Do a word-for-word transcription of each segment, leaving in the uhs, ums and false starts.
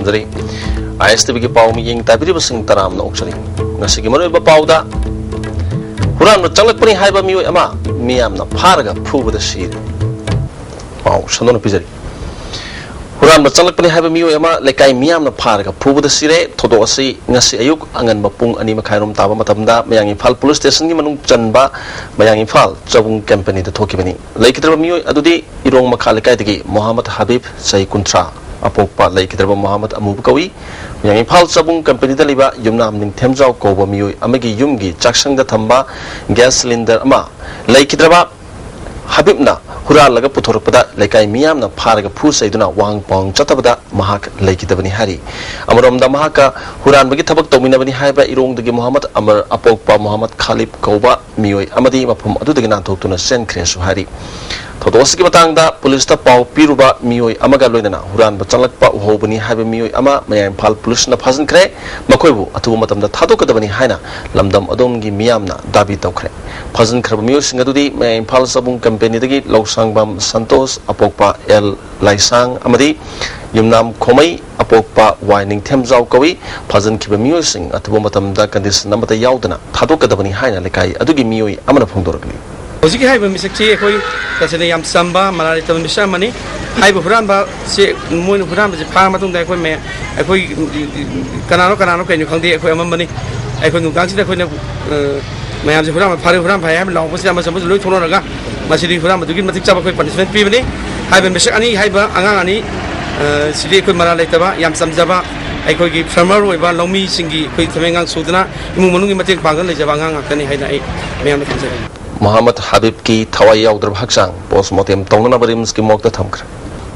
ꯊꯝꯖꯔꯤ꯫ ꯑꯥꯏ ꯑꯦꯁ ꯇꯤ ꯚꯤꯒꯤ ꯄꯥꯎ ꯃꯤꯠꯌꯦꯡ ꯇꯥꯕꯤꯔꯤꯕꯁꯤꯡ ꯇꯔꯥꯝꯅ ꯑꯣꯛꯆꯔꯤ꯫ ꯉꯁꯤꯒꯤ ꯃꯔꯨꯑꯣꯏꯕ ꯄꯥꯎꯗ, ꯍꯨꯔꯥꯟꯕ ꯆꯪꯂꯛꯄꯅꯤ ꯍꯥꯏꯕ ꯃꯤꯑꯣꯏ ꯑꯃ ꯃꯤꯌꯥꯝꯅ ꯐꯥꯔꯒ ꯐꯨꯕꯗ ꯁꯤꯔꯦ꯫ ꯄꯥꯎ ꯁꯟꯗꯣꯛꯅ ꯄꯤꯖꯔꯤ꯫ ꯍꯨꯔꯥꯟꯕ ꯆꯪꯂꯛꯄꯅꯤ ꯍꯥꯏꯕ ꯃꯤꯑꯣꯏ ꯑꯃ ꯂꯩꯀꯥꯏ ꯃꯤꯌꯥꯝꯅ ꯐꯥꯔꯒ ꯐꯨꯕꯗ ꯁꯤꯔꯦ꯫ ꯊꯧꯗꯣꯛ ꯑꯁꯤ ꯉꯁꯤ ꯑꯌꯨꯛ ꯑꯉꯟꯕ ꯄꯨꯡ ꯑꯅꯤ ꯃꯈꯥꯏꯔꯣꯝ ꯇꯥꯕ ꯃꯇꯝꯗ ꯃꯌꯥꯡ ꯏꯝꯐꯥꯜ ꯄꯨꯂꯤꯁ ꯁ꯭ꯇꯦꯁꯟꯒꯤ ꯃꯅꯨꯡ ꯆꯟꯕ ꯃꯌꯥꯡ ꯏꯝꯐꯥꯜ ꯆꯕꯨꯡ ꯀꯝꯄꯦꯅꯤꯗ ꯊꯣꯛꯈꯤꯕꯅꯤ꯫ ꯂꯩꯈꯤꯗ꯭ꯔꯕ ꯃꯤꯑꯣꯏ ꯑꯗꯨꯗꯤ ꯏꯔꯣꯡ ꯃꯈꯥ ꯂꯩꯀꯥꯏꯗꯒꯤ ꯃꯣꯍꯥꯃꯗ ꯍꯕꯤꯕ, ꯆꯍꯤ ꯀꯨꯟꯊ꯭ꯔꯥ, ꯑꯄꯣꯛꯄ ꯂꯩꯈꯤꯗ꯭ꯔꯕ ꯃꯣꯍꯥꯃꯗ ꯑꯃꯨꯕ ꯀꯧꯏ꯫ ꯃꯌꯥꯡ ꯏꯝꯐꯥꯜ ꯆꯕꯨꯡ ꯀꯝꯄꯦꯅꯤꯗ ꯂꯩꯕ ꯌꯨꯝꯅꯥꯝ ꯅꯤꯡꯊꯦꯝꯖꯥꯎ ꯀꯧꯕ ꯃꯤꯑꯣꯏ ꯑꯃꯒꯤ ꯌꯨꯝꯒꯤ ꯆꯥꯛꯁꯪꯗ ꯊꯝꯕ ꯒ꯭ꯌꯥꯁ ꯁꯤꯂꯤꯟꯗꯔ ꯑꯃ ꯂꯩꯈꯤꯗ꯭ꯔꯕ ꯍꯕꯤꯕꯅ ꯍꯨꯔꯥꯜꯂꯒ ꯄꯨꯊꯣꯔꯛꯄꯗ ꯂꯩꯀꯥꯏ ꯃꯤꯌꯥꯝꯅ ꯐꯥꯔꯒ ꯐꯨ ꯆꯩꯗꯨꯅ ꯋꯥꯍꯪ ꯄꯥꯎꯍꯪ ꯆꯠꯊꯕꯗ ꯃꯍꯥꯛ ꯂꯩꯈꯤꯗꯕꯅꯤ ꯍꯥꯏꯔꯤ꯫ ꯑꯃꯔꯣꯝꯗ ꯃꯍꯥꯛꯀ ꯍꯨꯔꯥꯟꯕꯒꯤ ꯊꯕꯛ ꯇꯧꯃꯤꯟꯅꯕꯅꯤ ꯍꯥꯏꯕ ꯏꯔꯣꯡꯗꯒꯤ ꯃꯣꯍꯥꯃꯗ ꯑꯃꯔ ꯑꯄꯣꯛꯄ ꯃꯣꯍꯥꯃꯗ ꯈꯥꯂꯤꯕ ꯀꯧꯕ ꯃꯤꯑꯣꯏ ꯑꯃꯗꯤ ꯃꯐꯝ ꯑꯗꯨꯗꯒꯤ ꯅꯥꯟꯊꯣꯛꯇꯨꯅ ꯆꯦꯟꯈ꯭ꯔꯦꯁꯨ ꯍꯥꯏꯔꯤ꯫ ꯊꯧꯗꯣꯛ ꯑꯁꯤꯒꯤ ꯃꯇꯥꯡꯗ ꯄꯨꯂꯤꯁꯇ ꯄꯥꯎ ꯄꯤꯔꯨꯕ ꯃꯤꯑꯣꯏ ꯑꯃꯒ ꯂꯣꯏꯅꯅ ꯍꯨꯔꯥꯟꯕ ꯆꯪꯂꯛꯄ ꯎꯍꯧꯕꯅꯤ ꯍꯥꯏꯕ ꯃꯤꯑꯣꯏ ꯑꯃ ꯃꯌꯥꯡ ꯏꯝꯐꯥꯜ ꯄꯨꯂꯤꯁꯅ ꯐꯥꯖꯤꯟꯈ꯭ꯔꯦ꯫ ꯃꯈꯣꯏꯕꯨ ꯑꯊꯨꯕ ꯃꯇꯝꯗ ꯊꯥꯗꯣꯛꯀꯗꯕꯅꯤ ꯍꯥꯏꯅ ꯂꯝꯗꯝ ꯑꯗꯣꯝꯒꯤ ꯃꯤꯌꯥꯝꯅ ꯗꯥꯕꯤ ꯇꯧꯈ꯭ꯔꯦ꯫ ꯐꯥꯖꯤꯟꯈ꯭ꯔꯕ ꯃꯤꯑꯣꯏꯁꯤꯡ ꯑꯗꯨꯗꯤ ꯃꯌꯥꯡ ꯏꯝꯐꯥꯜ ꯆꯕꯨꯡ ꯀꯝꯄꯦꯅꯤꯗꯒꯤ ꯂꯧꯁꯥꯡꯕꯝ ꯁꯟꯇꯣꯁ, ꯑꯄꯣꯛꯄ ꯑꯦꯜ ꯂꯥꯏꯁꯥꯡ ꯑꯃꯗꯤ ꯌꯨꯝꯅꯥꯝ ꯈꯣꯃꯩ, ꯑꯄꯣꯛꯄ ꯋꯥꯏ ꯅꯤꯡꯊꯦꯝꯖꯥꯎ ꯀꯧꯏ꯫ ꯐꯥꯖꯤꯟꯈꯤꯕ ꯃꯤꯑꯣꯏꯁꯤꯡ ꯑꯊꯨꯕ ꯃꯇꯝꯗ ꯀꯟꯗꯤꯁꯟ ꯑꯃꯠꯇ ꯌꯥꯎꯗꯅ ꯊꯥꯗꯣꯛꯀꯗꯕꯅꯤ ꯍꯥꯏꯅ ꯂꯩꯀꯥꯏ ꯑꯗꯨꯒꯤ ꯃꯤꯑꯣꯏ ꯑꯃꯅ ꯐꯣꯡꯗꯣꯔꯛꯂꯤ꯫ ꯍꯧꯖꯤꯛꯀꯤ ꯍꯥꯏꯔꯤꯕ ꯃꯤꯁꯛꯁꯤ ꯑꯩꯈꯣꯏ ꯇꯁꯦꯡꯅ ꯌꯥꯝ ꯆꯝꯕ, ꯃꯔꯥꯜ ꯂꯩꯇꯕ ꯃꯤꯁꯛ ꯑꯃꯅꯤ꯫ ꯍꯥꯏꯔꯤꯕ ꯍꯨꯔꯥꯟꯕꯁꯦ, ꯃꯣꯏꯅ ꯍꯨꯔꯥꯟꯕꯁꯦ ꯐꯥꯔ ꯃꯇꯨꯡꯗ ꯑꯩꯈꯣꯏ ꯃꯌꯥꯝ, ꯑꯩꯈꯣꯏ ꯀꯅꯥꯅꯣ, ꯀꯅꯥꯅꯣ, ꯀꯩꯅꯣ ꯈꯪꯗꯦ, ꯑꯩꯈꯣꯏ ꯑꯃꯝꯕꯅꯤ꯫ ꯑꯩꯈꯣꯏ ꯅꯨꯡꯗꯥꯡꯁꯤꯗ ꯑꯩꯈꯣꯏꯅ, ꯑ, ꯃꯌꯥꯝꯁꯦ ꯍꯨꯔꯥꯟꯕ ꯐꯥꯔꯦ, ꯍꯨꯔꯥꯟꯕ ꯐꯥꯔꯦ ꯍꯥꯏꯕ ꯂꯥꯎꯕꯁꯤꯗ ꯑꯃꯁꯨ ꯑꯃꯁꯨ ꯂꯣꯏ ꯊꯣꯛꯅꯔꯒ ꯃꯁꯤꯗꯤ ꯍꯨꯔꯥꯟꯕꯗꯨꯒꯤ ꯃꯇꯤꯛ ꯆꯥꯕ ꯑꯩꯈꯣꯏ ꯄꯅꯤꯁꯃꯦꯟ ꯄꯤꯕꯅꯤ꯫ ꯍꯥꯏꯔꯤꯕ ꯃꯤꯁꯛ ꯑꯅꯤ ꯍꯥꯏꯔꯤꯕ ꯑꯉꯥꯡ ꯑꯅꯤ, ꯑ, ꯁꯤꯗꯤ ꯑꯩꯈꯣꯏ ꯃꯔꯥꯜ ꯂꯩꯇꯕ, ꯌꯥꯝ ꯆꯝꯖꯕ, ꯑꯩꯈꯣꯏꯒꯤ ꯐꯥꯔꯃꯔ ꯑꯣꯏꯕ ꯂꯧꯃꯤꯁꯤꯡꯒꯤ ꯑꯩꯈꯣꯏ ꯊꯕꯛ ꯏꯪꯈꯥꯡ ꯁꯨꯗꯅ ꯏꯃꯨꯡ ꯃꯅꯨꯡꯒꯤ ꯃꯇꯦꯡ ꯄꯥꯡꯗꯨꯅ ꯂꯩꯖꯕ ꯑꯉꯥꯡ ꯉꯥꯛꯇꯅꯤ ꯍꯥꯏꯅ ꯑꯩ ꯃꯌꯥꯝꯗ ꯊꯝꯖꯒꯦ꯫ ꯃꯣꯍꯥꯃꯗ ꯍꯕꯤꯕꯀꯤ ꯊꯋꯥꯏ ꯌꯥꯎꯗ꯭ꯔꯕ ꯍꯛꯆꯥꯡ ꯄꯣꯁꯃꯣꯔꯇꯦꯝ ꯇꯧꯅꯅꯕ ꯔꯤꯝꯁꯀꯤ ꯃꯣꯔꯒꯇ ꯊꯝꯈ꯭ꯔꯦ꯫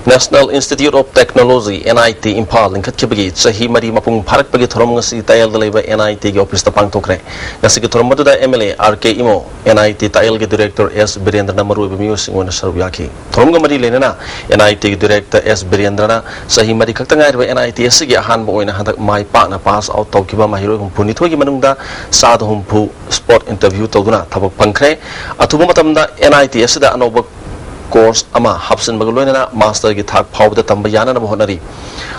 National Institute of Technology, N I T, Imphal ꯂꯤꯡꯈꯠꯈꯤꯕꯒꯤ ꯆꯍꯤ ꯃꯔꯤ ꯃꯄꯨꯡ ꯐꯥꯔꯛꯄꯒꯤ ꯊꯧꯔꯝ ꯉꯁꯤ ꯇꯥꯌꯦꯜꯗ ꯂꯩꯕ N I T ꯒꯤ ꯑꯣꯐꯤꯁꯇ ꯄꯥꯡꯊꯣꯛꯈ꯭ꯔꯦ꯫ ꯉꯁꯤꯒꯤ ꯊꯧꯔꯝ ꯑꯗꯨꯗ M L A R K ꯏꯃꯣ, N I T ꯇꯥꯌꯦꯜꯒꯤ ꯗꯤꯔꯦꯛꯇꯔ ꯑꯦꯁ ꯕꯤꯔꯦꯟꯗ꯭ꯔꯅ ꯃꯔꯨꯑꯣꯏꯕ ꯃꯤꯑꯣꯏꯁꯤꯡ ꯑꯣꯏꯅ ꯁꯔꯨꯛ ꯌꯥꯈꯤ꯫ ꯊꯧꯔꯝꯒ ꯃꯔꯤ ꯂꯩꯅꯅ N I T ꯒꯤ ꯗꯤꯔꯦꯛꯇꯔ ꯑꯦꯁ ꯕꯤꯔꯦꯟꯗ꯭ꯔꯅ ꯆꯍꯤ ꯃꯔꯤ ꯈꯛꯇ ꯉꯥꯏꯔꯤꯕ N I T ꯑꯁꯤꯒꯤ ꯑꯍꯥꯟꯕ ꯑꯣꯏꯅ ꯍꯟꯗꯛ ꯃꯥꯏ ꯄꯥꯛꯅ ꯄꯥꯁ ꯑꯥꯎꯠ ꯇꯧꯈꯤꯕ ꯃꯍꯩꯔꯣꯏ ꯍꯨꯝꯐꯨ ꯅꯤꯊꯣꯏꯒꯤ ꯃꯅꯨꯡꯗ ꯆꯥꯗ ꯍꯨꯝꯐꯨ ꯁ꯭ꯄꯣꯠ ꯏꯟꯇꯔꯚ꯭ꯌꯨ ꯇꯧꯗꯨꯅ ꯊꯕꯛ ꯐꯪꯈ꯭ꯔꯦ꯫ ꯑꯊꯨꯕ ꯃꯇꯝꯗ N I T ꯑꯁꯤꯗ ꯑꯅꯧꯕ ꯀꯣꯔꯁ ꯑꯃ ꯍꯥꯞꯆꯤꯟꯕꯒ ꯂꯣꯏꯅꯅ ꯃꯥꯁꯇꯔꯒꯤ ꯊꯥꯛ ꯐꯥꯎꯕꯗ ꯇꯝꯕ ꯌꯥꯅꯅꯕ ꯍꯣꯠꯅꯔꯤ꯫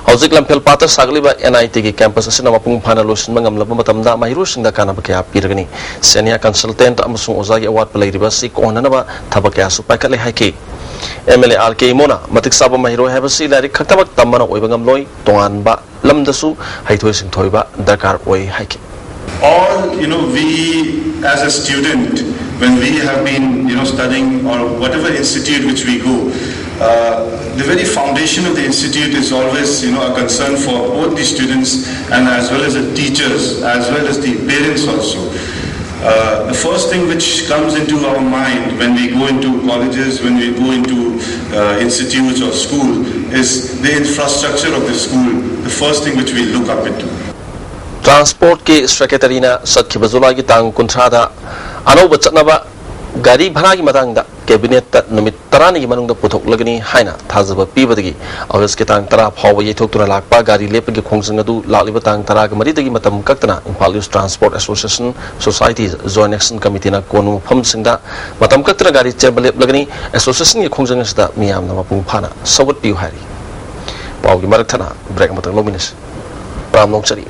ꯍꯧꯖꯤꯛ ꯂꯝꯐꯦꯜ ꯄꯥꯠꯇ ꯁꯥꯒꯠꯂꯤꯕ NIT ꯒꯤ campus ꯑꯁꯤꯅ ꯃꯄꯨꯡ ꯐꯥꯅ ꯂꯣꯏꯁꯤꯟꯕ ꯉꯝꯂꯕ ꯃꯇꯝꯗ ꯃꯍꯩꯔꯣꯏꯁꯤꯡꯗ ꯀꯥꯟꯅꯕ ꯀꯌꯥ ꯄꯤꯔꯒꯅꯤ꯫ Senior consultant ꯑꯃꯁꯨꯡ ꯑꯣꯖꯥꯒꯤ ꯑꯋꯥꯠꯄ ꯂꯩꯔꯤꯕ ꯑꯁꯤ ꯀꯣꯛꯍꯟꯅꯅꯕ ꯊꯕꯛ ꯀꯌꯥꯁꯨ ꯄꯥꯏꯈꯠꯂꯦ ꯍꯥꯏꯈꯤ꯫ MLA R K ꯏꯃꯣꯅ ꯃꯇꯤꯛ ꯆꯥꯕ ꯃꯍꯩꯔꯣꯏ ꯍꯥꯏꯕꯁꯤ ꯂꯥꯏꯔꯤꯛ ꯈꯛꯇꯃꯛ ꯇꯝꯕꯅ ꯑꯣꯏꯕ ꯉꯝꯂꯣꯏ, ꯇꯣꯉꯥꯟꯕ ꯂꯝꯗꯁꯨ ꯍꯩꯊꯣꯏ ꯁꯤꯡꯊꯣꯏꯕ ꯗꯔꯀꯥꯔ ꯑꯣꯏ ꯍꯥꯏꯈꯤ꯫ All, you know, we as a student, when we have been, you know, studying or whatever institute which we go, uh, the very foundation of the institute is always, you know, a concern for both the students and as well as the teachers, as well as the parents also. Uh, the first thing which comes into our mind when we go into colleges, when we go into uh, institutes or school, is the infrastructure of the school, the first thing which we look up into. Transport ꯀꯤ secretary ꯅ ꯆꯠꯈꯤꯕ ꯖꯨꯂꯥꯏꯒꯤ ꯇꯥꯡ ꯀꯨꯟꯊ꯭ꯔꯥꯗ ꯑꯅꯧꯕ ꯆꯠꯅꯕ ꯒꯥꯔꯤ ꯚꯔꯥꯒꯤ ꯃꯇꯥꯡꯗ cabinet ꯇ ꯅꯨꯃꯤꯠ ꯇꯔꯥꯅꯤꯒꯤ ꯃꯅꯨꯡꯗ ꯄꯨꯊꯣꯛꯂꯒꯅꯤ ꯍꯥꯏꯅ ꯊꯥꯖꯕ ꯄꯤꯕꯗꯒꯤ ꯑꯣꯒꯁꯀꯤ ꯇꯥꯡ ꯇꯔꯥ ꯐꯥꯎꯕ ꯌꯩꯊꯣꯛꯇꯨꯅ ꯂꯥꯛꯄ ꯒꯥꯔꯤ ꯂꯦꯞꯄꯒꯤ ꯈꯣꯡꯖꯪ ꯑꯗꯨ ꯂꯥꯛꯂꯤꯕ ꯇꯥꯡ ꯇꯔꯥꯒ ꯃꯔꯤꯗꯒꯤ ꯃꯇꯝ ꯀꯛꯇꯅ Imphal East Transport Association Society Joint Action Committee ꯅ ꯀꯣꯅꯨꯡ ꯃꯐꯝꯁꯤꯡꯗ ꯃꯇꯝ ꯀꯛꯇꯅ ꯒꯥꯔꯤ ꯆꯦꯟꯕ ꯂꯦꯞꯂꯒꯅꯤ꯫ Association ꯒꯤ ꯈꯣꯡꯖꯪ ꯑꯁꯤꯗ ꯃꯤꯌꯥꯝꯅ ꯃꯄꯨꯡ ꯐꯥꯅ ꯁꯧꯒꯠꯄꯤꯌꯨ ꯍꯥꯏꯔꯤ꯫ ꯄꯥꯎꯒꯤ ꯃꯔꯛ ꯊꯠꯅ break ꯑꯃꯇꯪ ꯂꯧꯃꯤꯟꯅꯁꯤ꯫ ꯄ꯭ꯔꯥꯝ ꯅꯣꯡꯆꯔꯤ꯫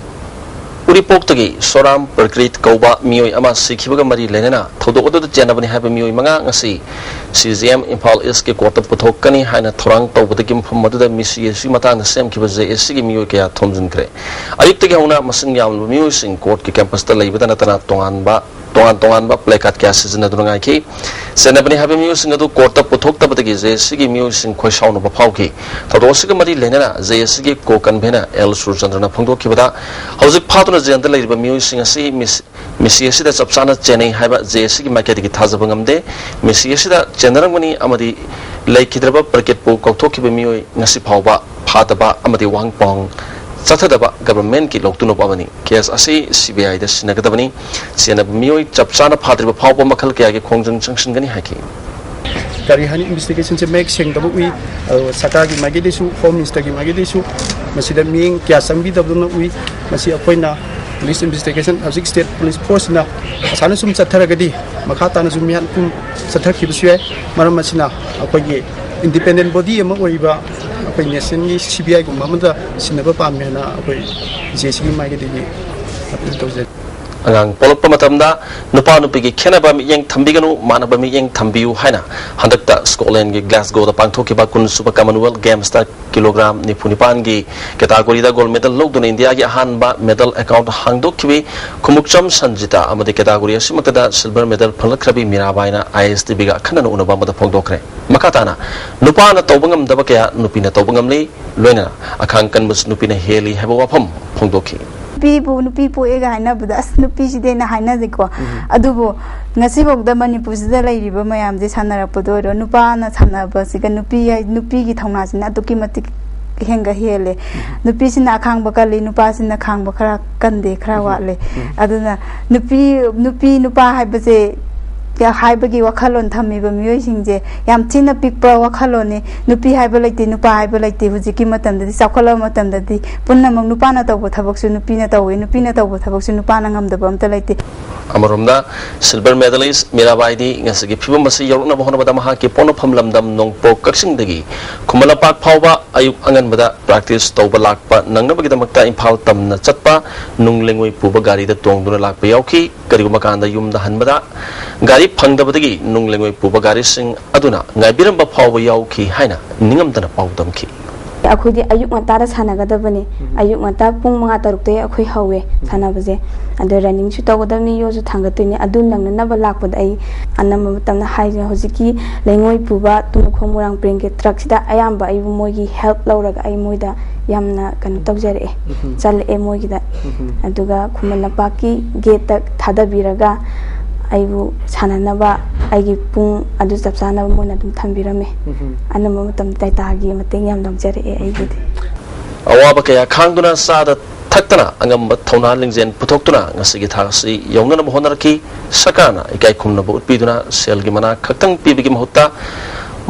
ꯎꯔꯤꯄꯣꯛꯇꯒꯤ ꯁꯣꯔꯥꯝ ꯄ꯭ꯔꯀ꯭ꯔꯤꯠ ꯀꯧꯕ ꯃꯤꯑꯣꯏ ꯑꯃ ꯁꯤꯈꯤꯕꯒ ꯃꯔꯤ ꯂꯩꯅꯅ ꯊꯧꯗꯣꯛ ꯑꯗꯨꯗ ꯆꯦꯟꯅꯕꯅꯤ ꯍꯥꯏꯕ ꯃꯤꯑꯣꯏ ꯃꯉꯥ ꯉꯁꯤ CJM Imphal East ꯀꯤ court ꯇ ꯄꯨꯊꯣꯛꯀꯅꯤ ꯍꯥꯏꯅ ꯊꯧꯔꯥꯡ ꯇꯧꯕꯗꯒꯤ ꯃꯐꯝ ꯑꯗꯨꯗ ꯃꯤꯁꯤ ꯑꯁꯤꯒꯤ ꯃꯇꯥꯡꯗ ꯁꯦꯝꯈꯤꯕ JAC ꯒꯤ ꯃꯤꯑꯣꯏ ꯀꯌꯥ ꯊꯣꯝꯖꯤꯟꯈ꯭ꯔꯦ꯫ ꯑꯌꯨꯛꯇꯒꯤ ꯍꯧꯅ ꯃꯁꯤꯡ ꯌꯥꯝꯂꯕ ꯃꯤꯑꯣꯏꯁꯤꯡ court ꯀꯤ campus ꯇ ꯂꯩꯕꯗ ꯅꯠꯇꯅ ꯇꯣꯉꯥꯟꯕ, ꯇꯣꯉꯥꯟ ꯇꯣꯉꯥꯟꯕ placard ꯀꯌꯥ ꯁꯤꯖꯤꯟꯅꯗꯨꯅ ꯉꯥꯏꯈꯤ꯫ ꯆꯦꯟꯅꯕꯅꯤ ꯍꯥꯏꯕ ꯃꯤꯑꯣꯏꯁꯤꯡ ꯑꯗꯨ court ꯇ ꯄꯨꯊꯣꯛꯇꯕꯗꯒꯤ JAC ꯒꯤ ꯃꯤꯑꯣꯏꯁꯤꯡ ꯈꯣꯏꯁꯥꯎꯅꯕ ꯐꯥꯎꯈꯤ꯫ ꯊꯧꯗꯣꯛ ꯑꯁꯤꯒ ꯃꯔꯤ ꯂꯩꯅꯅ JAC ꯒꯤ co-convener L ꯁꯨꯔꯆꯟꯗ꯭ꯔꯅ ꯐꯣꯡꯗꯣꯛꯈꯤꯕꯗ, ꯍꯧꯖꯤꯛ ꯐꯥꯗꯨꯅ jail ꯗ ꯂꯩꯔꯤꯕ ꯃꯤꯑꯣꯏꯁꯤꯡ ꯑꯁꯤ ꯃꯤꯁ-, ꯃꯤꯁꯤ ꯑꯁꯤꯗ ꯆꯞ ꯆꯥꯅ ꯆꯦꯟꯅꯩ ꯍꯥꯏꯕ JAC ꯒꯤ ꯃꯥꯏꯀꯩꯗꯒꯤ ꯊꯥꯖꯕ ꯉꯝꯗꯦ꯫ ꯃꯤꯁꯤ ꯑꯁꯤꯗ ꯆꯦꯟꯅꯔꯝꯒꯅꯤ ꯑꯃꯗꯤ ꯂꯩꯈꯤꯗ꯭ꯔꯕ ꯄ꯭ꯔꯀꯤꯠꯄꯨ ꯀꯥꯎꯊꯣꯛꯈꯤꯕ ꯃꯤꯑꯣꯏ ꯉꯁꯤ ꯐꯥꯎꯕ ꯐꯥꯗꯕ ꯑꯃꯗꯤ ꯋꯥꯍꯪ ꯄꯥꯎꯍꯪ ꯆꯠꯊꯗꯕ government ꯀꯤ ꯂꯧꯇꯨꯅꯕ ꯑꯃꯅꯤ꯫ Case ꯑꯁꯤ CBI ꯗ ꯁꯤꯟꯅꯒꯗꯕꯅꯤ꯫ ꯆꯦꯟꯅꯕ ꯃꯤꯑꯣꯏ ꯆꯞ ꯆꯥꯅ ꯐꯥꯗ꯭ꯔꯤꯕ ꯐꯥꯎꯕ ꯃꯈꯜ ꯀꯌꯥꯒꯤ ꯈꯣꯡꯖꯪ ꯆꯪꯁꯤꯟꯒꯅꯤ ꯍꯥꯏꯈꯤ꯫ ꯀꯔꯤ ꯍꯥꯏꯅꯤ, investigation ꯁꯦ ꯃꯌꯦꯛ ꯁꯦꯡꯗꯕ ꯎꯏ꯫ ꯑꯗꯨꯒ ꯁꯔꯀꯥꯔꯒꯤ ꯃꯥꯏꯀꯩꯗꯩꯁꯨ, Home Minister ꯒꯤ ꯃꯥꯏꯀꯩꯗꯩꯁꯨ ꯃꯁꯤꯗ ꯃꯤꯠꯌꯦꯡ ꯀꯌꯥ ꯆꯪꯕꯤꯗꯕꯗꯧꯅ ꯎꯏ꯫ ꯃꯁꯤ ꯑꯩꯈꯣꯏꯅ police investigation, ꯍꯧꯖꯤꯛ state police force ꯁꯤꯅ ꯑꯁꯥꯅ ꯁꯨꯝ ꯆꯠꯊꯔꯒꯗꯤ ꯃꯈꯥ ꯇꯥꯅꯁꯨ ꯃꯤꯍꯥꯠ ꯃꯤꯄꯨꯟ ꯆꯠꯊꯈꯤꯕꯁꯨ ꯌꯥꯏ꯫ ꯃꯔꯝ ꯑꯁꯤꯅ ꯑꯩꯈꯣꯏꯒꯤ ꯏꯟꯗꯤꯄꯦꯟꯗꯦꯟ ꯕꯣꯗꯤ ꯑꯃ ꯑꯣꯏꯕ ꯑꯩꯈꯣꯏ ꯅꯦꯁꯅꯦꯜꯒꯤ ꯁꯤ ꯕꯤ ꯑꯥꯏꯒꯨꯝꯕ ꯑꯃꯗ ꯁꯤꯟꯅꯕ ꯄꯥꯝꯃꯦꯅ ꯑꯩꯈꯣꯏ ꯖꯦ ꯁꯤꯒꯤ ꯃꯥꯏꯀꯩꯗꯒꯤ ꯑꯄꯤꯜ ꯇꯧꯖꯔꯤ꯫ ꯑꯉꯥꯡ ꯄꯣꯛꯂꯛꯄ ꯃꯇꯝꯗ ꯅꯨꯄꯥ ꯅꯨꯄꯤꯒꯤ ꯈꯦꯠꯅꯕ ꯃꯤꯠꯌꯦꯡ ꯊꯝꯕꯤꯒꯅꯨ, ꯃꯥꯟꯅꯕ ꯃꯤꯠꯌꯦꯡ ꯊꯝꯕꯤꯌꯨ ꯍꯥꯏꯅ ꯍꯟꯗꯛꯇ ꯁ꯭ꯀꯣꯠꯂꯦꯟꯒꯤ ꯒ꯭ꯂꯥꯁꯒꯣꯗ ꯄꯥꯡꯊꯣꯛꯈꯤꯕ ꯀꯨꯟꯁꯨꯕ ꯀꯃꯟꯋꯦꯜꯊ ꯒꯦꯝꯁꯇ ꯀꯤꯂꯣꯒ꯭ꯔꯥꯝ ꯅꯤꯐꯨ ꯅꯤꯄꯥꯟꯒꯤ ꯀꯦꯇꯥꯒꯣꯔꯤꯗ ꯒꯣꯜꯗ ꯃꯦꯗꯜ ꯂꯧꯗꯨꯅ ꯏꯟꯗꯤꯌꯥꯒꯤ ꯑꯍꯥꯟꯕ ꯃꯦꯗꯜ ꯑꯦꯀꯥꯎꯟꯠ ꯍꯥꯡꯗꯣꯛꯈꯤꯕꯤ ꯈꯨꯃꯨꯛꯆꯝ ꯁꯟꯖꯤꯇꯥ ꯑꯃꯗꯤ ꯀꯦꯇꯥꯒꯣꯔꯤ ꯑꯁꯤꯃꯛꯇꯗ ꯁꯤꯜꯚꯔ ꯃꯦꯗꯜ ꯐꯪꯂꯛꯈ꯭ꯔꯕꯤ ꯃꯤꯔꯥꯕꯥꯏꯅ ꯑꯥꯏ ꯑꯦꯁ ꯇꯤ ꯚꯤꯒ ꯑꯈꯟꯅꯅ ꯎꯅꯕ ꯑꯃꯗ ꯐꯣꯡꯗꯣꯛꯈ꯭ꯔꯦ꯫ ꯃꯈꯥ ꯇꯥꯅ ꯅꯨꯄꯥꯅ ꯇꯧꯕ ꯉꯝꯗꯕ ꯀꯌꯥ ꯅꯨꯄꯤꯅ ꯇꯧꯕ ꯉꯝꯂꯤ, ꯂꯣꯏꯅꯅ ꯑꯈꯥꯡ ꯀꯟꯕꯁꯨ ꯅꯨꯄꯤꯅ ꯍꯦꯜꯂꯤ ꯍꯥꯏꯕ ꯋꯥꯐꯝ ꯐꯣꯡꯗꯣꯛꯈꯤ꯫ ꯅꯨꯄꯤꯕꯨ ꯅꯨꯄꯤ ꯄꯣꯛꯑꯦꯒ ꯍꯥꯏꯅꯕꯗ ꯑꯁ ꯅꯨꯄꯤꯁꯤꯗꯤ ꯑꯩꯅ ꯍꯥꯏꯅꯗꯦꯀꯣ꯫ ꯑꯗꯨꯕꯨ ꯉꯁꯤꯐꯥꯎꯗ ꯃꯅꯤꯄꯨꯔꯁꯤꯗ ꯂꯩꯔꯤꯕ ꯃꯌꯥꯝꯁꯦ ꯁꯥꯟꯅꯔꯛꯄꯗ ꯑꯣꯏꯔꯣ, ꯅꯨꯄꯥꯅ ꯁꯥꯟꯅꯕꯁꯤꯒ ꯅꯨꯄꯤ ꯍꯥꯏ- ꯅꯨꯄꯤꯒꯤ ꯊꯧꯅꯥꯁꯤꯅ ꯑꯗꯨꯛꯀꯤ ꯃꯇꯤꯛ ꯍꯦꯟꯒ ꯍꯦꯜꯂꯦ꯫ ꯅꯨꯄꯤꯁꯤꯅ ꯑꯈꯥꯡꯕ ꯀꯜꯂꯤ, ꯅꯨꯄꯥꯁꯤꯅ ꯈꯥꯡꯕ ꯈꯔ ꯀꯟꯗꯦ, ꯈꯔ ꯋꯥꯠꯂꯦ꯫ ꯑꯗꯨꯅ ꯅꯨꯄꯤ ꯅꯨꯄꯤ ꯅꯨꯄꯥ ꯍꯥꯏꯕꯁꯦ ꯍꯥꯏꯕꯒꯤ ꯋꯥꯈꯜꯂꯣꯟ ꯊꯝꯃꯤꯕ ꯃꯤꯑꯣꯏꯁꯤꯡꯁꯦ ꯌꯥꯝ ꯊꯤꯅ ꯄꯤꯛꯄ ꯋꯥꯈꯜꯂꯣꯟꯅꯤ꯫ ꯅꯨꯄꯤ ꯍꯥꯏꯕ ꯂꯩꯇꯦ, ꯅꯨꯄꯥ ꯍꯥꯏꯕ ꯂꯩꯇꯦ꯫ ꯍꯧꯖꯤꯛꯀꯤ ꯃꯇꯝꯗꯗꯤ, ꯆꯥꯎꯈꯠꯂꯕ ꯃꯇꯝꯗꯗꯤ ꯄꯨꯝꯅꯃꯛ ꯅꯨꯄꯥꯅ ꯇꯧꯕ ꯊꯕꯛꯁꯨ ꯅꯨꯄꯤꯅ ꯇꯧꯋꯤ, ꯅꯨꯄꯤꯅ ꯇꯧꯕ ꯊꯕꯛꯁꯨ ꯅꯨꯄꯥꯅ ꯉꯝꯗꯕ ꯑꯝꯇ ꯂꯩꯇꯦ꯫ ꯑꯃꯔꯣꯝꯗ, ꯁꯤꯜꯚꯔ ꯃꯦꯗꯥꯂꯤꯁ ꯃꯤꯔꯥꯕꯥꯏꯗꯤ ꯉꯁꯤꯒꯤ ꯐꯤꯕꯝ ꯑꯁꯤ ꯌꯧꯔꯛꯅꯕ ꯍꯣꯠꯅꯕꯗ ꯃꯍꯥꯛꯀꯤ ꯄꯣꯛꯅꯐꯝ ꯂꯝꯗꯝ ꯅꯣꯡꯄꯣꯛ ꯀꯛꯆꯤꯡꯗꯒꯤ ꯈꯨꯃꯟ ꯂꯝꯄꯥꯛ ꯐꯥꯎꯕ ꯑꯌꯨꯛ ꯑꯉꯟꯕꯗ ꯄ꯭ꯔꯦꯛꯇꯤꯁ ꯇꯧꯕ ꯂꯥꯛꯄ ꯅꯪꯅꯕꯒꯤꯗꯃꯛꯇ ꯏꯝꯐꯥꯜ ꯇꯝꯅ ꯆꯠꯄ ꯅꯨꯡ ꯂꯩꯉꯣꯏ ꯄꯨꯕ ꯒꯥꯔꯤꯗ ꯇꯣꯡꯗꯨꯅ ꯂꯥꯛꯄ ꯌꯥꯎꯈꯤ꯫ ꯀꯔꯤꯒꯨꯝꯕ ꯀꯥꯟꯗ ꯌꯨꯝꯗ ꯍꯟꯕꯗ ꯒꯥꯔꯤ ꯐꯪꯗꯕꯗꯒꯤ ꯅꯨꯡ ꯂꯩꯉꯣꯏ ꯄꯨꯕ ꯒꯥꯔꯤꯁꯤꯡ ꯑꯗꯨꯅ ꯉꯥꯏꯕꯤꯔꯝꯕ ꯐꯥꯎꯕ ꯌꯥꯎꯈꯤ ꯍꯥꯏꯅ ꯅꯤꯡꯉꯝꯗꯅ ꯄꯥꯎꯗꯝꯈꯤ꯫ ꯑꯩꯈꯣꯏꯗꯤ ꯑꯌꯨꯛ ꯉꯟꯇꯥꯗ ꯁꯥꯟꯅꯒꯗꯕꯅꯤ꯫ ꯑꯌꯨꯛ ꯉꯟꯇꯥ ꯄꯨꯡ ꯃꯉꯥ ꯇꯔꯨꯛꯇꯒꯤ ꯑꯩꯈꯣꯏ ꯍꯧꯋꯦ ꯁꯥꯟꯅꯕꯁꯦ꯫ ꯑꯗꯣ ꯔꯟꯅꯤꯡꯁꯨ ꯇꯧꯒꯗꯕꯅꯤ, ꯌꯣꯠꯁꯨ ꯊꯥꯡꯒꯠꯇꯣꯏꯅꯤ꯫ ꯑꯗꯨ ꯅꯪꯅꯅꯕ ꯂꯥꯛꯄꯗ ꯑꯩ ꯑꯅꯝꯕ ꯃꯇꯝꯗ ꯍꯥꯏꯁꯦ, ꯍꯧꯖꯤꯛꯀꯤ ꯂꯩꯉꯣꯏ ꯄꯨꯕ ꯇꯨꯡꯅꯈꯣꯡ ꯃꯣꯏꯔꯥꯡ ꯄꯔꯦꯡꯒꯤ ꯇ꯭ꯔꯛꯁꯤꯗ ꯑꯌꯥꯝꯕ ꯑꯩꯕꯨ ꯃꯣꯏꯒꯤ ꯍꯦꯜꯞ ꯂꯧꯔꯒ ꯑꯩ ꯃꯣꯏꯗ ꯌꯥꯝꯅ ꯀꯩꯅꯣ ꯇꯧꯖꯔꯛꯑꯦ, ꯆꯠꯂꯛꯑꯦ ꯃꯣꯏꯒꯤꯗ꯫ ꯑꯗꯨꯒ ꯈꯨꯃꯟ ꯂꯝꯄꯥꯛꯀꯤ ꯒꯦꯠꯇ ꯊꯥꯗꯕꯤꯔꯒ ꯑꯩꯕꯨ ꯁꯥꯟꯅꯅꯕ ꯑꯩꯒꯤ ꯄꯨꯡ ꯑꯗꯨ ꯆꯞ ꯆꯥꯅꯕ ꯃꯣꯏꯅ ꯑꯗꯨꯝ ꯊꯝꯕꯤꯔꯝꯃꯦ꯫ ꯑꯅꯝꯕ ꯃꯇꯝꯗ ꯇꯥꯏꯇꯥꯒꯤ ꯃꯇꯦꯡ ꯌꯥꯝ ꯂꯧꯖꯔꯛꯑꯦ ꯑꯩꯒꯤꯗꯤ꯫ ꯑꯋꯥꯕ ꯀꯌꯥ ꯈꯥꯡꯗꯨꯅ ꯆꯥꯗ ꯊꯛꯇꯅ ꯑꯉꯝꯕ ꯊꯧꯅꯥ ꯂꯤꯡꯖꯦꯜ ꯄꯨꯊꯣꯛꯇꯨꯅ ꯉꯁꯤꯒꯤ ꯊꯥꯛ ꯑꯁꯤ ꯌꯧꯅꯅꯕ ꯍꯣꯠꯅꯔꯛꯈꯤ꯫ ꯁꯔꯀꯥꯔꯅ ꯏꯀꯥꯏ ꯈꯨꯝꯅꯕ ꯎꯠꯄꯤꯗꯨꯅ ꯁꯦꯜꯒꯤ ꯃꯅꯥ ꯈꯛꯇꯪ ꯄꯤꯕꯒꯤ ꯃꯍꯨꯠꯇ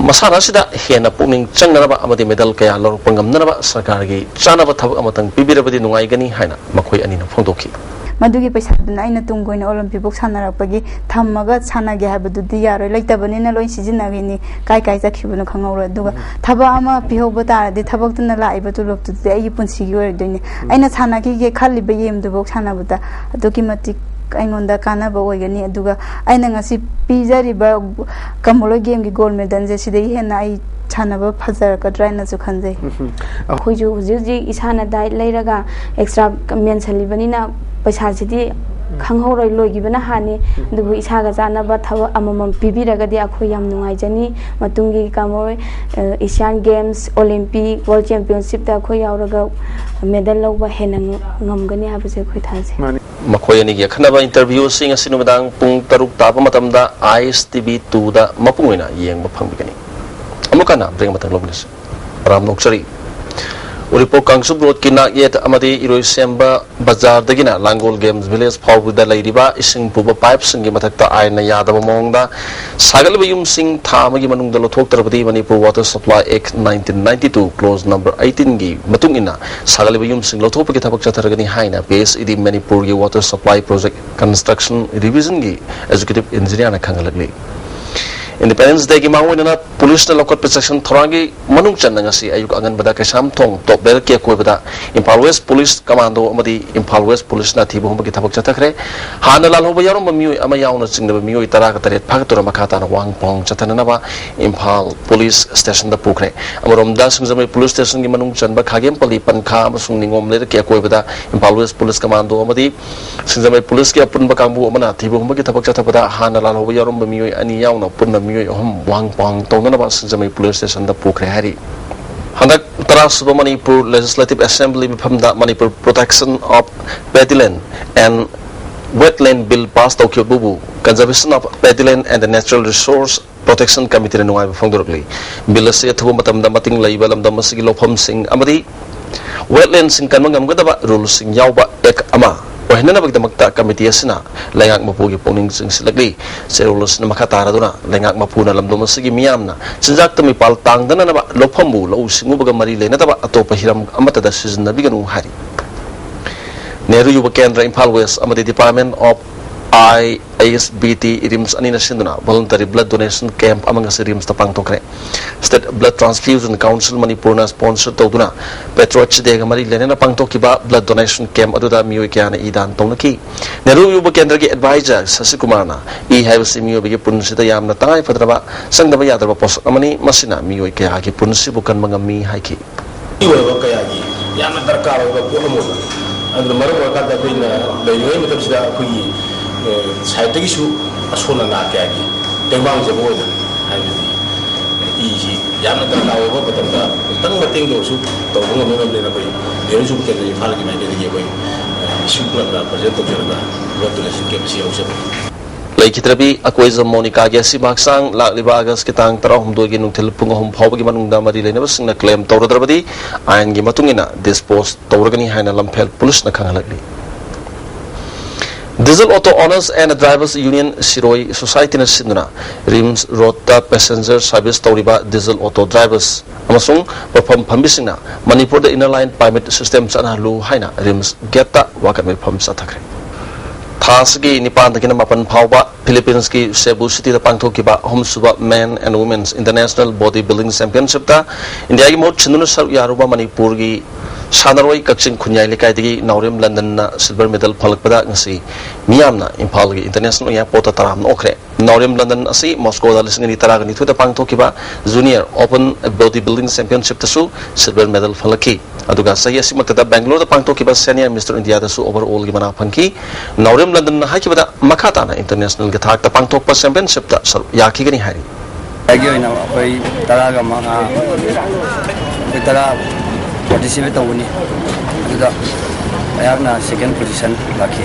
ꯃꯁꯥꯟꯅ ꯑꯁꯤꯗ ꯍꯦꯟꯅ ꯄꯨꯛꯅꯤꯡ ꯆꯪꯅꯅꯕ ꯑꯃꯗꯤ ꯃꯦꯗꯜ ꯀꯌꯥ ꯂꯧꯔꯛꯄ ꯉꯝꯅꯅꯕ ꯁꯔꯀꯥꯔꯒꯤ ꯆꯥꯅꯕ ꯊꯕꯛ ꯑꯃꯇꯪ ꯄꯤꯕꯤꯔꯕꯗꯤ ꯅꯨꯡꯉꯥꯏꯒꯅꯤ ꯍꯥꯏꯅ ꯃꯈꯣꯏ ꯑꯅꯤꯅ ꯐꯣꯡꯗꯣꯛꯈꯤ꯫ ꯃꯗꯨꯒꯤ ꯄꯩꯁꯥꯗꯨꯅ ꯑꯩꯅ ꯇꯨꯡ ꯀꯣꯏꯅ ꯑꯣꯂꯤꯝꯄꯤꯛꯐꯧ ꯁꯥꯟꯅꯔꯛꯄꯒꯤ ꯊꯝꯃꯒ ꯁꯥꯟꯅꯒꯦ ꯍꯥꯏꯕꯗꯨꯗꯤ ꯌꯥꯔꯣꯏ, ꯂꯩꯇꯕꯅꯤꯅ ꯂꯣꯏ ꯁꯤꯖꯤꯟꯅꯈꯤꯅꯤ, ꯀꯥꯏ ꯀꯥꯏ ꯆꯠꯈꯤꯕꯅꯣ ꯈꯪꯍꯧꯔꯣꯏ꯫ ꯑꯗꯨꯒ ꯊꯕꯛ ꯑꯃ ꯄꯤꯍꯧꯕ ꯇꯥꯔꯗꯤ ꯊꯕꯛꯇꯨꯅ ꯂꯥꯛꯏꯕ ꯇꯣꯂꯣꯞꯇꯨꯗꯤ ꯑꯩꯒꯤ ꯄꯨꯟꯁꯤꯒꯤ ꯑꯣꯏꯔꯗꯣꯏꯅꯤ꯫ ꯑꯩꯅ ꯁꯥꯟꯅꯈꯤꯒꯦ ꯈꯜꯂꯤꯕ ꯑꯦꯝꯗꯨꯐꯧ ꯁꯥꯟꯅꯕꯗ ꯑꯗꯨꯛꯀꯤ ꯃꯇꯤꯛ ꯑꯩꯉꯣꯟꯗ ꯀꯥꯟꯅꯕ ꯑꯣꯏꯒꯅꯤ꯫ ꯑꯗꯨꯒ ꯑꯩꯅ ꯉꯁꯤ ꯄꯤꯖꯔꯤꯕ ꯀꯃꯣꯂꯣꯏ ꯒꯦꯝꯒꯤ ꯒꯣꯜ ꯃꯦꯗꯜꯁꯦ ꯁꯤꯗꯒꯤ ꯍꯦꯟꯅ ꯑꯩ ꯁꯥꯟꯅꯕ ꯐꯖꯔꯛꯀꯗ꯭ꯔꯥ ꯍꯥꯏꯅꯁꯨ ꯈꯟꯖꯩ꯫ ꯑꯩꯈꯣꯏꯁꯨ ꯍꯧꯖꯤꯛ ꯍꯧꯖꯤꯛ ꯏꯁꯥꯅ ꯗꯥꯏꯠ ꯂꯩꯔꯒ ꯑꯦꯛꯁꯇ꯭ꯔꯥ ꯃꯦꯟꯁꯤꯜꯂꯤꯕꯅꯤꯅ ꯄꯩꯁꯥꯁꯤꯗꯤ ꯈꯪꯍꯧꯔꯣꯏ, ꯂꯣꯏꯈꯤꯕꯅ ꯍꯥꯟꯅꯤ꯫ ꯑꯗꯨꯕꯨ ꯏꯁꯥꯒ ꯆꯥꯟꯅꯕ ꯊꯕꯛ ꯑꯃꯃꯝ ꯄꯤꯕꯤꯔꯒꯗꯤ ꯑꯩꯈꯣꯏ ꯌꯥꯝ ꯅꯨꯡꯉꯥꯏꯖꯅꯤ꯫ ꯃꯇꯨꯡꯒꯤ ꯀꯃꯣꯂꯣꯏ ꯑꯦꯁꯤꯌꯥꯟ ꯒꯦꯝꯁ, ꯑꯣꯂꯤꯝꯄꯤꯛ, ꯋꯥꯔꯜ ꯆꯦꯝꯄꯤꯌꯟꯁꯤꯞꯇ ꯑꯩꯈꯣꯏ ꯌꯥꯎꯔꯒ ꯃꯦꯗꯜ ꯂꯧꯕ ꯍꯦꯟꯅ ꯉꯝꯒꯅꯤ ꯍꯥꯏꯕꯁꯦ ꯑꯩꯈꯣꯏ ꯊꯥꯖꯩ꯫ ꯃꯈꯣꯏ ꯑꯅꯤꯒꯤ ꯑꯈꯟꯅꯕ ꯏꯟꯇꯔꯚ꯭ꯌꯨ ꯑꯁꯤ ꯉꯁꯤ ꯅꯨꯃꯤꯗꯥꯡ ꯄꯨꯡ ꯇꯔꯨꯛ ꯇꯥꯕ ꯃꯇꯝꯗ ꯑꯥꯏ ꯑꯦꯁ ꯇꯤ ꯚꯤ ꯇꯨꯗ ꯃꯄꯨꯡ ꯑꯣꯏꯅ ꯌꯦꯡꯕ ꯐꯪꯕꯤꯒꯅꯤ꯫ ꯑꯃꯨꯛ ꯍꯟꯅ ꯕ꯭ꯔꯦꯛ ꯃꯇꯝ ꯂꯧꯃꯤꯟꯅꯁꯤ꯫ ꯇꯔꯥꯝꯅ ꯑꯣꯛꯆꯔꯤ꯫ ꯎꯔꯤꯄꯣꯛ ꯀꯥꯡꯖꯨꯞ ꯔꯣꯗꯀꯤ ꯅꯥꯛꯌꯦꯠ ꯑꯃꯗꯤ ꯏꯔꯣꯏꯁꯦꯝꯕ ꯕꯖꯥꯔꯗꯒꯤꯅ ꯂꯥꯡꯒꯣꯜ ꯒꯦꯝꯁ ꯚꯤꯂꯦꯖ ꯐꯥꯎꯕꯗ ꯂꯩꯔꯤꯕ ꯏꯁꯤꯡ ꯄꯨꯕ ꯄꯥꯏꯞꯁꯤꯡꯒꯤ ꯃꯊꯛꯇ ꯑꯥꯏꯟꯅ ꯌꯥꯗꯕ ꯃꯑꯣꯡꯗ ꯁꯥꯒꯠꯂꯤꯕ ꯌꯨꯝꯁꯤꯡ ꯊꯥ ꯑꯃꯒꯤ ꯃꯅꯨꯡꯗ ꯂꯧꯊꯣꯛꯇ꯭ꯔꯕꯗꯤ Manipur Water Supply Act nineteen ninety two clause number eighteen ꯒꯤ ꯃꯇꯨꯡ ꯏꯟꯅ ꯁꯥꯒꯠꯂꯤꯕ ꯌꯨꯝꯁꯤꯡ ꯂꯧꯊꯣꯛꯄꯒꯤ ꯊꯕꯛ ꯆꯠꯊꯔꯒꯅꯤ ꯍꯥꯏꯅ ꯄꯤ ꯑꯩꯆ ꯏ ꯗꯤ ꯃꯅꯤꯄꯨꯔꯒꯤ Water Supply Project Construction Division ꯒꯤ executive engineer ꯅ ꯈꯪꯍꯜꯂꯛꯂꯤ꯫ Independence Day ꯒꯤ ꯃꯥꯡꯑꯣꯏꯅꯅ ꯄꯨꯂꯤꯁꯅ ꯂꯧꯈꯠꯄ ꯆꯦꯛꯁꯤꯟ ꯊꯧꯔꯥꯡꯒꯤ ꯃꯅꯨꯡ ꯆꯟꯅ ꯉꯁꯤ ꯑꯌꯨꯛ ꯑꯉꯟꯕꯗ ꯀꯩꯁꯥꯝꯊꯣꯡ ꯇꯣꯞ ꯂꯩꯔꯛꯀꯤ ꯑꯀꯣꯏꯕꯗ ꯏꯝꯐꯥꯜ ꯋꯦꯁ ꯄꯨꯂꯤꯁ ꯀꯃꯥꯟꯗꯣ ꯑꯃꯗꯤ ꯏꯝꯐꯥꯜ ꯋꯦꯁ ꯄꯨꯂꯤꯁꯅ ꯊꯤꯕ ꯍꯨꯝꯕꯒꯤ ꯊꯕꯛ ꯆꯠꯊꯈ꯭ꯔꯦ꯫ ꯍꯥꯟꯅ ꯂꯥꯜꯍꯧꯕ ꯌꯥꯎꯔꯝꯕ ꯃꯤꯑꯣꯏ ꯑꯃ ꯌꯥꯎꯅ ꯆꯤꯡꯅꯕ ꯃꯤꯑꯣꯏ ꯇꯔꯥꯒ ꯇꯔꯦꯠ ꯐꯥꯒꯠꯇꯨꯅ ꯃꯈꯥ ꯇꯥꯅ ꯋꯥꯍꯪ ꯄꯥꯎꯍꯪ ꯆꯠꯊꯅꯅꯕ ꯏꯝꯐꯥꯜ ꯄꯨꯂꯤꯁ ꯁ꯭ꯇꯦꯁꯟꯗ ꯄꯨꯈ꯭ꯔꯦ꯫ ꯑꯃꯔꯣꯝꯗ, ꯁꯤꯡꯖꯃꯩ ꯄꯨꯂꯤꯁ ꯁ꯭ꯇꯦꯁꯟꯒꯤ ꯃꯅꯨꯡ ꯆꯟꯕ ꯈꯥꯒꯦꯝꯄꯜꯂꯤ, ꯄꯟꯈꯥ ꯑꯃꯁꯨꯡ ꯅꯤꯉꯣꯝ ꯂꯩꯔꯛꯀꯤ ꯑꯀꯣꯏꯕꯗ ꯏꯝꯐꯥꯜ ꯋꯦꯁ ꯄꯨꯂꯤꯁ ꯀꯃꯥꯟꯗꯣ ꯑꯃꯗꯤ ꯁꯤꯡꯖꯃꯩ ꯄꯨꯂꯤꯁꯀꯤ ꯑꯄꯨꯟꯕ ꯀꯥꯡꯕꯨ ꯑꯃꯅ ꯊꯤꯕ ꯍꯨꯝꯕꯒꯤ ꯊꯕꯛ ꯆꯠꯊꯕꯗ ꯍꯥꯟꯅ ꯂꯥꯜꯍꯧꯕ ꯌꯥꯎꯔꯝꯕ ꯃꯤꯑꯣꯏ ꯑꯅꯤ ꯌꯥꯎꯅ ꯄꯨꯟꯅ ꯃꯤꯑꯣꯏ ꯑꯍꯨꯝ ꯋꯥꯍꯪ ꯄꯥꯎꯍꯪ ꯇꯧꯅꯅꯕ ꯁꯤꯡꯖꯃꯩ ꯄꯨꯂꯤꯁ ꯁ꯭ꯇꯦꯁꯟꯗ ꯄꯨꯈ꯭ꯔꯦ ꯍꯥꯏꯔꯤ꯫ ꯍꯟꯗꯛ ꯇꯔꯥꯁꯨꯕ ꯃꯅꯤꯄꯨꯔ ꯂꯦꯖꯤꯁꯂꯦꯇꯤꯚ ꯑꯦꯁꯦꯝꯕ꯭ꯂꯤ ꯃꯤꯐꯝꯗ Manipur Protection of Paddy Land and Wetland Bill pass ꯇꯧꯈꯤꯕꯕꯨ Conservation of Paddy Land and the Natural Resource Protection Committee ꯅ ꯅꯨꯡꯉꯥꯏꯕ ꯐꯣꯡꯗꯣꯔꯛꯂꯤ꯫ ꯕꯤꯜ ꯑꯁꯤ ꯑꯊꯨꯕ ꯃꯇꯝꯗ ꯃꯇꯤꯡ ꯂꯩꯕ ꯂꯝꯗꯝ ꯑꯁꯤꯒꯤ ꯂꯧꯐꯝꯁꯤꯡ ꯑꯃꯗꯤ ꯋꯦꯠꯂꯦꯟꯁꯤꯡ ꯀꯟꯕ ꯉꯝꯒꯗꯕ ꯔꯨꯜꯁꯤꯡ ꯌꯥꯎꯕ ꯑꯦꯛ ꯑꯃ ꯑꯣꯏꯍꯟꯅꯅꯕꯒꯤꯗꯃꯛꯇ ꯀꯃꯤꯇꯤ ꯑꯁꯤꯅ ꯂꯩꯉꯥꯛ ꯃꯄꯨꯒꯤ ꯄꯨꯛꯅꯤꯡ ꯆꯤꯡꯁꯤꯜꯂꯛꯂꯤ꯫ ꯆꯦꯔꯣꯜ ꯑꯁꯤꯅ ꯃꯈꯥ ꯇꯥꯔꯗꯨꯅ ꯂꯩꯉꯥꯛ ꯃꯄꯨꯅ ꯂꯝꯗꯝ ꯑꯁꯤꯒꯤ ꯃꯤꯌꯥꯝꯅ ꯆꯤꯟꯖꯥꯛꯇ ꯃꯤꯄꯥꯜ ꯇꯥꯡꯗꯅꯅꯕ ꯂꯧꯐꯝꯕꯨ ꯂꯧꯎ ꯁꯤꯡꯎꯕꯒ ꯃꯔꯤ ꯂꯩꯅꯗꯕ ꯑꯇꯣꯞꯄ ꯍꯤꯔꯝ ꯑꯃꯠꯇꯗ ꯁꯤꯖꯤꯟꯅꯕꯤꯒꯅꯨ ꯍꯥꯏꯔꯤ꯫ ꯅꯦꯍꯔꯨ ꯌꯨꯕ ꯀꯦꯟꯗ꯭ꯔ ꯏꯝꯐꯥꯜ ꯋꯦꯁ ꯑꯃꯗꯤ Department of I S B T, RIMS ꯑꯅꯤꯅ ꯁꯤꯟꯗꯨꯅ voluntary blood donation camp ꯑꯃ ꯉꯁꯤ ꯔꯤꯝꯁꯇ ꯄꯥꯡꯊꯣꯛꯈ꯭ꯔꯦ꯫ State Blood Transfusion Council ꯃꯅꯤꯄꯨꯔꯅ sponsor ꯇꯧꯗꯨꯅ Patriots Dayꯒ ꯃꯔꯤ ꯂꯩꯅꯅ ꯄꯥꯡꯊꯣꯛꯈꯤꯕ blood donation camp ꯑꯗꯨꯗ ꯃꯤꯑꯣꯏ ꯀꯌꯥꯅ ꯏ ꯗꯥꯟ ꯇꯧꯅꯈꯤ꯫ ꯅꯦꯍꯔꯨ ꯌꯨꯕ ꯀꯦꯟꯗ꯭ꯔꯒꯤ advisor ꯁꯁꯤꯀꯨꯃꯥꯔꯅ ꯏ ꯍꯥꯏꯕꯁꯤ ꯃꯤꯑꯣꯏꯕꯒꯤ ꯄꯨꯟꯁꯤꯗ ꯌꯥꯝꯅ ꯇꯉꯥꯏ ꯐꯗ꯭ꯔꯕ, ꯆꯪꯗꯕ ꯌꯥꯗ꯭ꯔꯕ ꯄꯣꯠꯁꯛ ꯑꯃꯅꯤ, ꯃꯁꯤꯅ ꯃꯤꯑꯣꯏ ꯀꯌꯥꯒꯤ ꯄꯨꯟꯁꯤꯕꯨ ꯀꯟꯕ ꯉꯝꯃꯤ ꯍꯥꯏꯈꯤ꯫ ꯑꯣꯏꯕ ꯀꯌꯥꯒꯤ ꯌꯥꯝꯅ ꯗꯔꯀꯥꯔ ꯑꯣꯏꯕ ꯄꯣꯠ ꯑꯃ ꯑꯣꯏꯕ꯫ ꯑꯗꯨꯅ ꯃꯔꯝ ꯑꯣꯏꯔꯀꯥꯟꯗ ꯑꯩꯈꯣꯏꯅ ꯂꯩꯔꯤꯉꯩ ꯃꯇꯝꯁꯤꯗ ꯑꯩꯈꯣꯏꯒꯤ, ꯑꯦ, side ꯇꯒꯤꯁꯨ ꯑꯁꯣꯟ ꯑꯅꯥ ꯀꯌꯥꯒꯤ ꯇꯦꯡꯕꯥꯡꯖꯕ ꯑꯣꯏꯅ, ꯍꯥꯏꯕꯗꯤ ꯏꯁꯤ ꯌꯥꯝꯅ ꯗꯔꯀꯥꯔ ꯑꯣꯏꯕ ꯃꯇꯝꯗ ꯈꯤꯇꯪ ꯃꯇꯦꯡꯗ ꯑꯣꯏꯔꯁꯨ ꯇꯧꯕ ꯉꯝꯅꯕꯅꯦꯅ ꯑꯩꯈꯣꯏ ꯅꯦꯍꯔꯨ ꯌꯨꯕ ꯀꯦꯟꯗ꯭ꯔ ꯏꯝꯐꯥꯜꯒꯤ ꯃꯥꯏꯀꯩꯗꯒꯤ ꯑꯩꯈꯣꯏ, ꯑꯦ, ꯏꯁꯨ ꯀ꯭ꯂꯕꯅ present ꯇꯧꯖꯔꯒ blood donation camp ꯑꯁꯤ ꯌꯥꯎꯖꯕꯅꯤ꯫ ꯂꯩꯈꯤꯗ꯭ꯔꯕꯤ ꯑꯀꯣꯏꯖꯝ ꯃꯣꯅꯤꯀꯥꯒꯤ ꯑꯁꯤꯕ ꯍꯛꯆꯥꯡ ꯂꯥꯛꯂꯤꯕ ꯑꯥꯒꯁꯀꯤ ꯇꯥꯡ ꯇꯔꯥꯍꯨꯝꯗꯣꯏꯒꯤ ꯅꯨꯡꯊꯤꯜ ꯄꯨꯡ ꯑꯍꯨꯝ ꯐꯥꯎꯕꯒꯤ ꯃꯅꯨꯡꯗ ꯃꯔꯤ ꯂꯩꯅꯕꯁꯤꯡꯅ claim ꯇꯧꯔꯗ꯭ꯔꯕꯗꯤ ꯑꯥꯏꯟꯒꯤ ꯃꯇꯨꯡ ꯏꯟꯅ dispose ꯇꯧꯔꯒꯅꯤ ꯍꯥꯏꯅ ꯂꯝꯐꯦꯜ ꯄꯨꯂꯤꯁꯅ ꯈꯪꯍꯜꯂꯛꯂꯤ꯫ Diesel Auto Owners and Drivers Union ꯁꯤꯔꯣꯏ societyꯅ ꯁꯤꯟꯗꯨꯅ ꯔꯤꯝꯁ ꯔꯣꯗꯇ passenger service ꯇꯧꯔꯤꯕ diesel auto drivers ꯑꯃꯁꯨꯡ ꯃꯐꯝ ꯐꯝꯕꯤꯁꯤꯡꯅ ꯃꯅꯤꯄꯨꯔꯗ inner line permit system ꯆꯠꯅꯍꯜꯂꯨ ꯍꯥꯏꯅ ꯔꯤꯝꯁ ꯒꯦꯠꯇ ꯋꯥꯀꯠ ꯃꯤꯐꯝ ꯆꯠꯊꯈ꯭ꯔꯦ꯫ ꯊꯥ ꯑꯁꯤꯒꯤ ꯅꯤꯄꯥꯟꯗꯒꯤꯅ ꯃꯥꯄꯟ ꯐꯥꯎꯕ ꯐꯤꯂꯤꯄꯤꯟꯁꯀꯤ ꯁꯦꯕꯨ ꯁꯤꯇꯤꯗ ꯄꯥꯡꯊꯣꯛꯈꯤꯕ ꯑꯍꯨꯝꯁꯨꯕ Men and Women's International Body Building Championshipꯇ ꯏꯟꯗꯤꯌꯥꯒꯤ ꯃꯍꯨꯠ ꯁꯤꯟꯗꯨꯅ ꯁꯔꯨꯛ ꯌꯥꯔꯨꯕ ꯃꯅꯤꯄꯨꯔꯒꯤ ꯁꯥꯟꯅꯔꯣꯏ ꯀꯛꯆꯤꯡ ꯈꯨꯟꯌꯥꯏ ꯂꯩꯀꯥꯏꯗꯒꯤ ꯅꯥꯎꯔꯦꯝ ꯂꯟꯗꯟꯅ silver medal ꯐꯪꯂꯛꯄꯗ ꯉꯁꯤ ꯃꯤꯌꯥꯝꯅ ꯏꯝꯐꯥꯜꯒꯤ International Airportꯇ ꯇꯔꯥꯝꯅ ꯑꯣꯛꯈ꯭ꯔꯦ꯫ ꯅꯥꯎꯔꯦꯝ ꯂꯟꯗꯟ ꯑꯁꯤ ꯃꯣꯁꯀꯣꯗ ꯂꯤꯁꯤꯡ ꯑꯅꯤ ꯇꯔꯥꯒ ꯅꯤꯊꯣꯏꯗ ꯄꯥꯡꯊꯣꯛꯈꯤꯕ Junior Open Body Building Championshipꯇꯁꯨ silver medal ꯐꯪꯂꯛꯈꯤ꯫ ꯑꯗꯨꯒ ꯆꯍꯤ ꯑꯁꯤꯃꯛꯇꯗ ꯕꯦꯡꯒꯂꯣꯔꯗ ꯄꯥꯡꯊꯣꯛꯈꯤꯕ Senior Mister Indiaꯗꯁꯨ overallꯒꯤ ꯃꯅꯥ ꯐꯪꯈꯤ꯫ ꯅꯥꯎꯔꯦꯝ ꯂꯟꯗꯟꯅ ꯍꯥꯏꯈꯤꯕꯗ, ꯃꯈꯥ ꯇꯥꯅ internationalꯒꯤ ꯊꯥꯛꯇ ꯄꯥꯡꯊꯣꯛꯄ championshipꯇ ꯁꯔꯨꯛ ꯌꯥꯈꯤꯒꯅꯤ ꯍꯥꯏꯔꯤ꯫ ꯒꯤ ꯑꯣꯏꯅ ꯑꯩꯈꯣꯏ ꯇꯔꯥꯒ ꯃꯉꯥ, ꯑꯩꯈꯣꯏ ꯇꯔꯥ participate ꯇꯧꯒꯅꯤ꯫ ꯑꯗꯨꯗ ꯑꯩꯍꯥꯛꯅ second position ꯂꯥꯛꯈꯤ꯫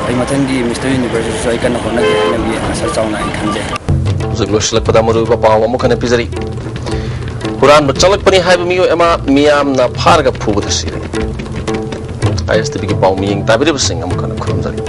ꯑꯩ ꯃꯊꯪꯒꯤ Mister Universeꯁꯨ ꯑꯩ ꯀꯟꯅ ꯍꯣꯠꯅꯒꯦ ꯍꯥꯏꯅ ꯑꯁꯥ ꯆꯥꯎꯅ ꯑꯩ ꯈꯟꯖꯩ꯫ ꯍꯧꯖꯤꯛ ꯂꯣꯏꯁꯤꯜꯂꯛꯄꯗ ꯃꯔꯨꯑꯣꯏꯕ ꯄꯥꯎ ꯑꯃꯨꯛ ꯍꯟꯅ ꯄꯤꯖꯔꯤ꯫ ꯍꯨꯔꯥꯟꯕ ꯆꯪꯂꯛꯄꯅꯤ ꯍꯥꯏꯕ ꯃꯤꯑꯣꯏ ꯑꯃ ꯃꯤꯌꯥꯝꯅ ꯐꯥꯔꯒ ꯐꯨꯕꯗ ꯁꯤꯔꯦ꯫ ISTVꯒꯤ ꯄꯥꯎ ꯃꯤꯠꯌꯦꯡ ꯇꯥꯕꯤꯔꯤꯕꯁꯤꯡ ꯑꯃꯨꯛ ꯍꯟꯅ ꯈꯨꯔꯨꯝꯖꯔꯤ꯫